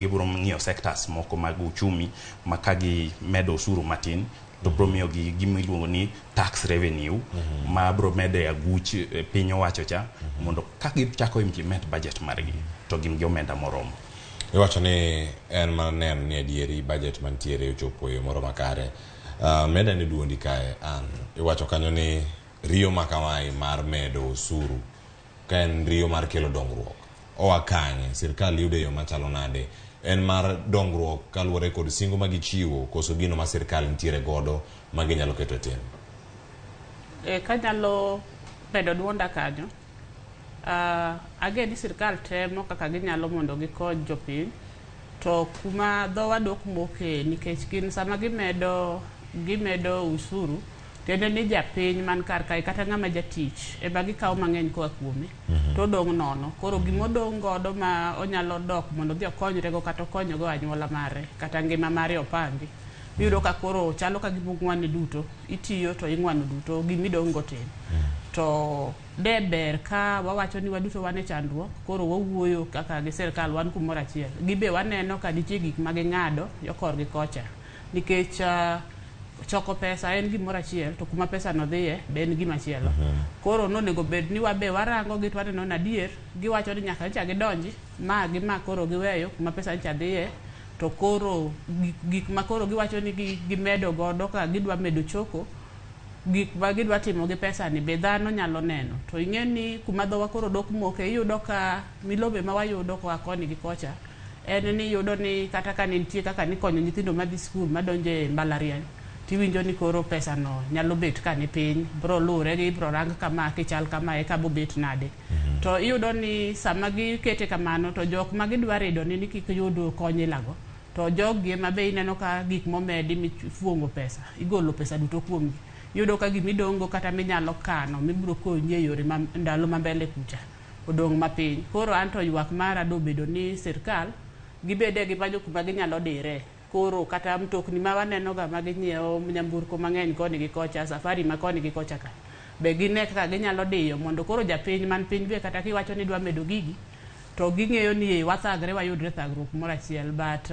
Gibiro ng'iyo sectors moko mag uchumi ma ka gimedo osuru matin to biro miyogi gima iluongo ni tax revenue ma biro medo e aguch piny owacho cha mondo ka gichako implement budget margi to gin gi omenda moromo. Iwacho ni en mana neno ni adieri budget mantiere ochopo e yo moro makare. Meda ne duondi kae an iwacho kanyo ni riyo ma kamae mar medo osuru ka en riyo mar kelo dongruok oa kanye sirkal yude e yo machalo nade en mar dongruok kaluwore kod singo ma gichiwo koso gino ma sirkal nitiere godo ma ginyalo keto e tim. Kanyalo medo duonda kanyo, ageni sirkal temo kaka ginyalo mondo gikony jopiny to kuma dhowa dok moke nikech gin sama gimedo usuru tiende ni japiny man kar kae kata ng'ama jatich ema gikawo mang'eny koa kuome to odong' nono. Koro gimodong' godo ma onyalo dok mondo odhi okonyrego kata okonyogo anyuola mare kata ngima mare opangi. Iyudo ka koro chalo ka gima ong'wane duto, itiyo to ing'wano duto, gimidong' go tin. To de ber ka wawacho ni waduto wan e chandruok, koro wawuoyo kaka gi sirkal wan kumoro achiel. Gibe waneno ka nitie gik ma ging'ado yo korgi kocha. Nikech choko pesa en gimoro achiel to kuma pesa no dhiye be en gima chielo. Koro nonego bed ni wabe warango gi to waneno ni adier giwacho ni nyaka nyocha gidonji ma gi ma koro giweyo kuma pesa nyocha dhiye to koro gik ma koro giwacho ni gimedo godo ka gidwa medo choko gik ma gidwa timo gi pesa ni be dhano nyalo neno. To ing'e ni kuma dhowa koro dok moke iyudo ka milome ma wayudo koa koni gi kocha en ni iyudo ni kata ka nitie kaka nikonyo nyithindo madhi skul madonjo e mbalariany tiwinjo ni koro pesa no nyalo bet ka ni piny bro luwre gi ibro rang kama kichal kama eka bobet nade. To iyudo ni sama gikete kamano to jok ma gidwa rido ni kik yud kony ilago to jog gi ema be ineno ka gik momedi mifuong'o pesa igolo pesa duto kuomgi. Iyudo ka gimidong' go kata minyalo kano mibiro konyi e yore ma ndalo ma mbele kucha odong' mapiny. Koro anto ywak mara dobedo ni sirkal gibede gimanyo kuma ginyalo dire. Koro kata mtokni ma waneno ga ma ginyiewo nyamburko mang'eny koni gi kocha, safari ma koni gi kocha ka, be gine kaka ginyalo diyo mondo koro japiny man piny be kata kiwacho ni idwa medo gigi to ging'eyo ni wathagre wayudre thagruok kumoro achiel. But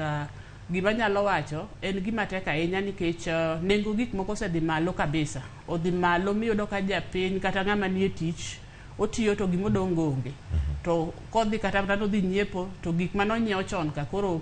gima anyalo wacho en gima tek ahinya nikech nengo gik moko osedhi malo kabisa. Odhi malo miyudo ka japiny kata ng'ama nie tich otiyo to gimodong' go onge. To kodhi kata mana nodhi nyiepo to gik manonyiew chon ka koro